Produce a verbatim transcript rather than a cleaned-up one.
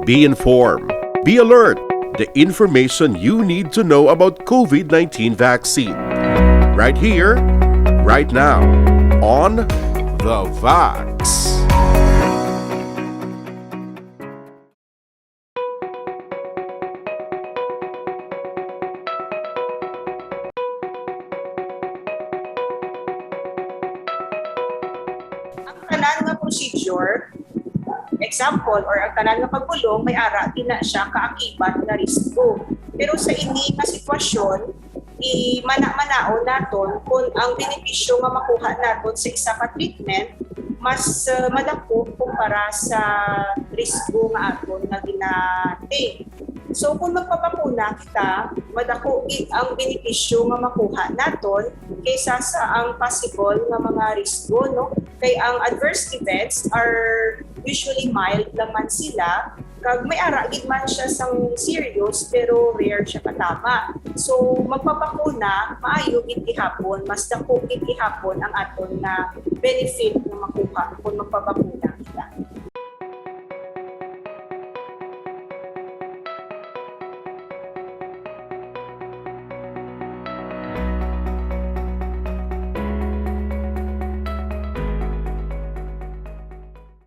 Be informed. Be alert. The information you need to know about COVID nineteen vaccine. Right here, right now, on The Vax. Ang tanan nga procedure, example, or ang tanan nga pagbulong, may ara gid na siya kaakibat nga risgo. Pero sa ini nga sitwasyon, i-mana-manaon naton kung ang benepisyo nga makuha naton sa isa ka treatment mas uh, madako kumpara sa risgo nga aton nga gina-take. So kung magpabakuna kita, madako gid ang benepisyo nga makuha naton kaysa sa ang possible nga mga risgo, no? Kay ang adverse events are usually mild lang man sila, kag may ara gid man siya sang serious pero rare siya katama. So magpabakuna, maayo gid gihapon, mas dako gid gihapon ang aton na benefit nga makuha kung magpabakuna.